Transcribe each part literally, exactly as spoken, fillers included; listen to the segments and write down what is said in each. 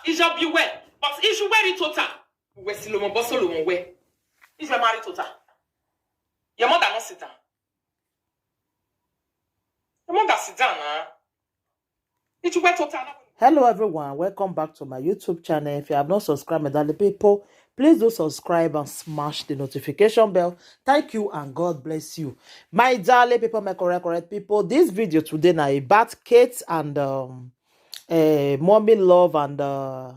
Ija bi we, but iju we ri tota. We si lo mo bo so lo mo we. Iju we ma ri tota. Your mother no sit down. Your mother sit down na. Iju we tota na. Hello everyone, welcome back to my YouTube channel. If you have not subscribed, my darling people, please do subscribe and smash the notification bell. Thank you and God bless you. My darling people, my correct, correct people, this video today na about Kate and um, uh, Mommy Love and uh,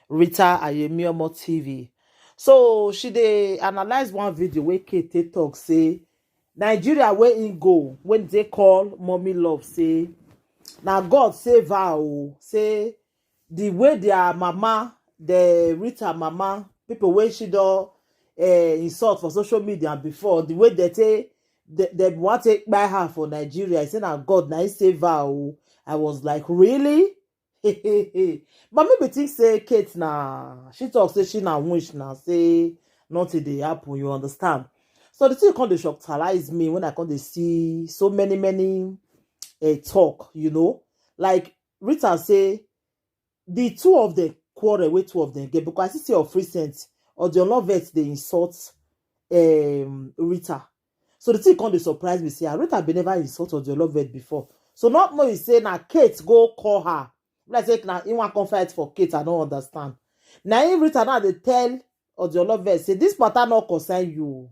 Rita Ayemiomo T V. So she dey analyze one video wey Kate take talk say Nigeria wey im go, when they call Mommy Love, say na God save her o, say the way their mama, the Rita mama, people wey she don uh, insult for social media before, the way they take they, they want to buy her for Nigeria, I say na God na im save her o. I was like, really? But me be think say Kate na, she talk say she na witch na, say nothing dey happen, you understand? So the thing come dey shocktalize me when I come dey see so many many uh, talk, you know, like Rita say the two of them quarrel wey two of them get, because I see say of recent Odionovet dey insult um, Rita. So the thing come dey surprise me say ah, Rita bin never insult Odionovet before. So not knowing say na Kate go call her. Like say na im wan come fight for Kate, I no understand. Na im Rita now dey tell Odionovet say this matter no concern you.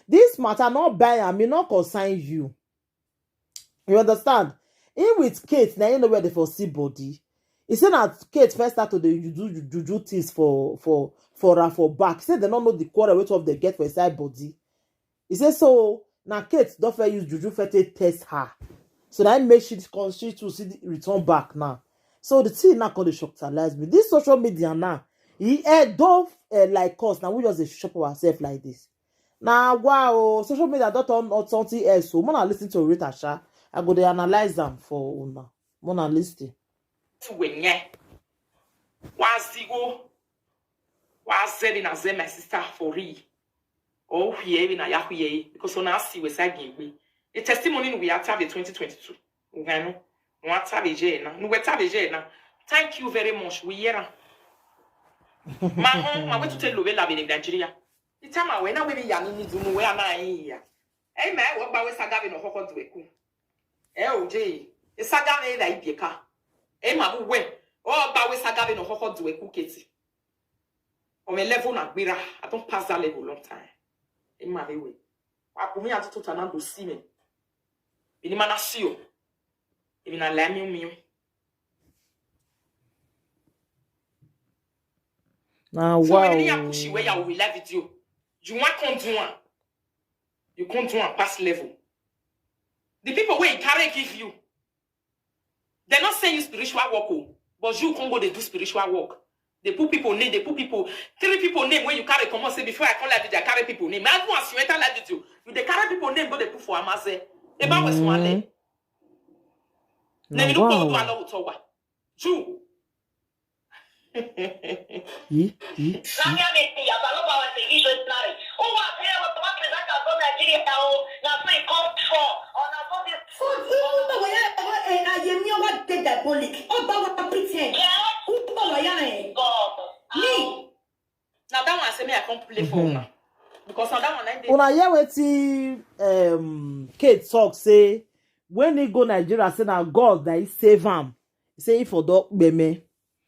This matter no buy am, e no concern you. You understand? Him with Kate, na him know where they for see body. He say na Kate first start to dey do ju- juju things for for for her for back. He say they no know the quarrel wey two of them get for inside body. He say so na Kate don first use juju first take test her. So na him make she come she too see the return back now. So the thing now come dey shocktalize me. This social media now, e eh, don eh, like us now. We just dey shop ourselves like this. Na wow, social media don turn on something else. So mona listen to Rita Sha. I go dey analyze am for una. Mona listen. Wenye. Wazigo. Wazeli na ze my sister for real. Oh, here na ya here because on us we say gimbe. The testimony we have the twenty twenty-two. Ugano. Wata veje na. Nu weta veje na. Thank you very much. We hear am. Ma hon, ma wetu te lobe la be Nigeria. Itama we na we mi ya ni ni dunu we ana ya. Ei ma wo gba we saga be no hoko dueku. E o je. E saga me la ibieka. Ei ma bu we. O gba we saga be no hoko dueku keti. O me level na gbira. I don pass that level long time. Ei ma be we. Wa ku mi atu tota na do si me. Bini mana si o. Ebi na la mi mi. Na so when you wow. Push you where you will live video. You want come do one. You come do one pass level. The people where you carry give you, they not say you spiritual work, oh, but you come go they do spiritual work. They put people name, they put people, three people name where you carry come out say before I come live video, I carry people name. Everyone you enter live video, you they carry people name go they put for Amaze. They buy West Wale. Mm. Name you don't go do a lot of talk. True. Yi, yi, yi. Zambia media, Baloba was the usual story. Who was here with the presenter from Nigeria now? Now, so he come for, on a so this. So, who the way I, eh, I am your what did that bully? Oh, but what pretend? Yes. Who the way I? God. Me. Now that one I say me I come play for una. Because now that one I dey Una hear wetin um, Kate talk say when he go Nigeria, say na God that he save am. He say he for don kpeme.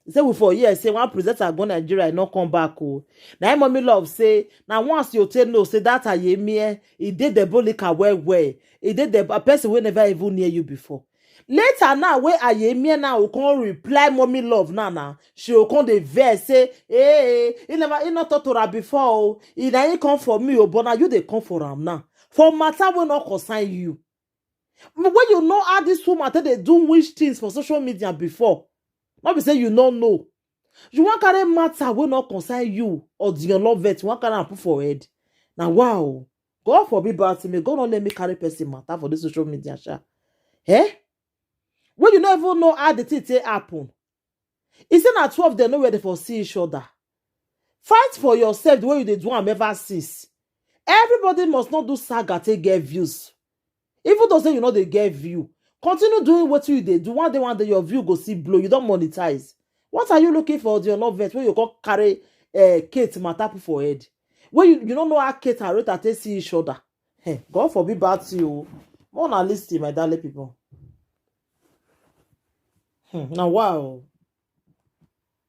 He say we for here say one presenter go Nigeria, he no come back o. Na him Mommy Love say na once you take know say that Ayemi eh, he dey diabolical well well. He dey the a person wey never even near you before. Later now wey Ayemi eh now go come reply Mommy Love now now, she go come dey vex say hey, he never he not talk to her before o. He na he come for me o, but now you dey come for am now for matter wey no concern you. But when you know how this woman take dey do which things for social media before, not be say you no know. You wan carry matter wey no concern you or the love vet, you wan carry am put for head. Na wow. God forbid bad thing, may God not let me carry person matter for this social media sha. Eh? When you no even know how the thing take happen. He say na two of them know where they for see each other. Fight for yourself the way you dey do am ever since. Everybody must not do saga take get views. Even though say you no dey get view, Continue doing what you dey do. One day, one day, your view go see blow. You don't monetize. What are you looking for? Your love vet where you go carry uh, Kate matter put for head. Where you, you don't know how Kate and Rita take see each other. Hey, God forbid bad to you. More na listen, my darling people. Hmm, now wow.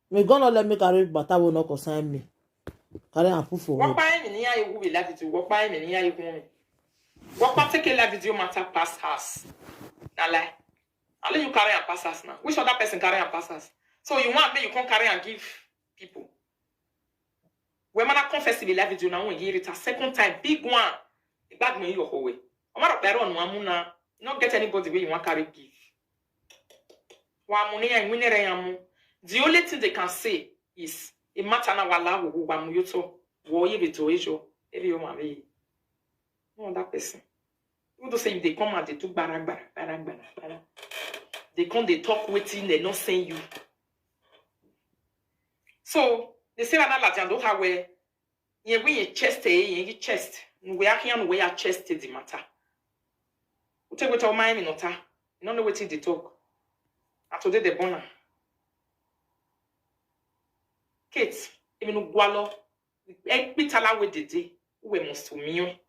May God not let me carry matter will not concern me. Carry and put for head. Wọ́pá ẹ̀mí ní ayé wúwe láti ti wọ́pá ẹ̀mí ní ayé kún mi. Wọ́pá take a life video matter pass house. Na lie. Only you carry and pass house now. Which other person carry and pass house? So you want me, you can't carry and give people. When man I confess to the life video now, when you read a second time, big one. The bag me your whole way. I'm not better on one muna. Not get anybody where you want carry give. Wa mu ni ya nwinere ya mu. The only thing they can say is, it matter na wala wo wa mu yoto. Wo ye be to ejo. Every your man be. No other person. Even though say if they come and they do bara bara bara bara bara, they come they talk waiting, they not saying you. So they say na la jando ha we. Ye we ye chest eh, ye chest. No we are here, no we are chest the matter. Ute we tell my minota. You don't know what they talk. And today they born am. Kate, even Ugwalo, Ekpitala we dede, we must to me.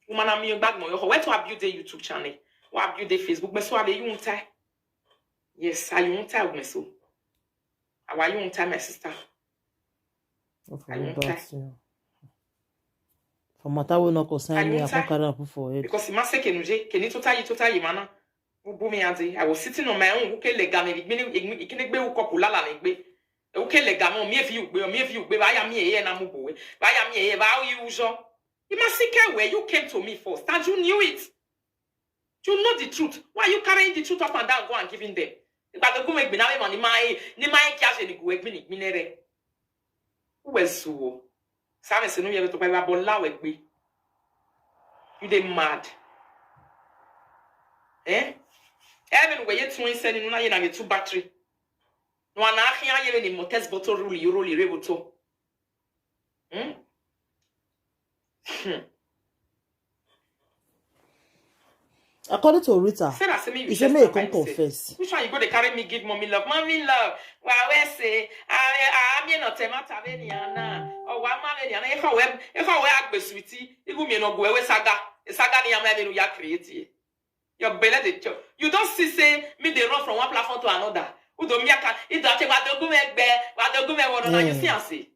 Woman, I'm your bag, my where to build a YouTube channel, what build a Facebook, but so are you won't tie. Yes, I won't tie me so. How are you won't tie, my sister? Okay, you got you. For matter will not concern me, I can't carry and put for head. Because he must say, can you, can you total, you total, you mana? Who boom me, auntie? I was sitting on my own, who can let me, ikini gbe, who couple, lala, me gbe. Who can let me, if you gbe, me if you gbe, why am here, na mubu, why am here, why you usual? You must see where you came to me first, and you knew it. You know the truth. Why are you carrying the truth up and down, go and giving them? Ìgbà tó gún ẹgbẹ́ náà mọ̀ ní máa ń ní máa ń kí àṣẹ nìkú ẹgbẹ́ nìgbín rẹ̀. Who was so? Sábẹ̀ sínú yẹn tó pẹ́ bá bọ́ láwẹ̀ gbé. You dey mad. Eh? Even where you twin sending una yẹn na two battery. No, and I can't even in Motes bottle rule, you roll, you able to. Hmm? Hmm. According to Rita, Sarah say me he said me come confess. Which one you go to carry me give mommy love? Mommy love. Well, we say, I I am here not a matter of any ana. Oh, one man any ana. If I were if I were agbe sweetie, you go me no go away saga. A saga ni am even ya create. Your belly dey chop. You don't see say me dey run from one platform to another. Udo mi aka ido ate wa dogun egbe, wa dogun me woro na you see am say.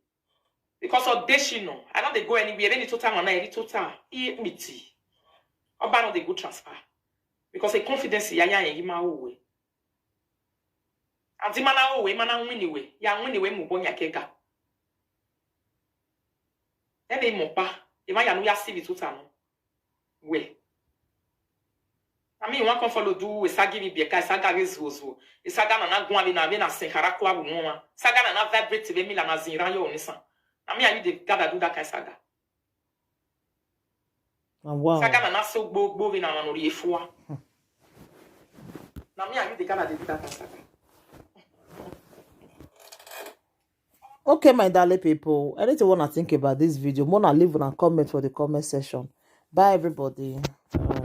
Because of Deshino, I don't dey go anywhere. Any total man, any total. E miti. Oba no dey go transfer. Because a confidence ya ya ya ma owe. Anti mana owe, mana win iwe. Ya win iwe mu bonya kega. Ene mo pa, e ma ya no ya sivi total no. We. I mean, one come follow do we sagi bi beka saga ge zuo zuo. E saga na na gwa bi na be na sen hara kwa bu no. Saga na na vibrate be mi la na zinra yo ni san. Na me and you dey gather do that kind saga. And wow. Saga na na so gbo gbo be na no ri efua. Na me and you dey gather dey do that kind saga. Okay, my darling people, anything you wanna think about this video, wanna leave a comment for the comment section. Bye, everybody. Uh,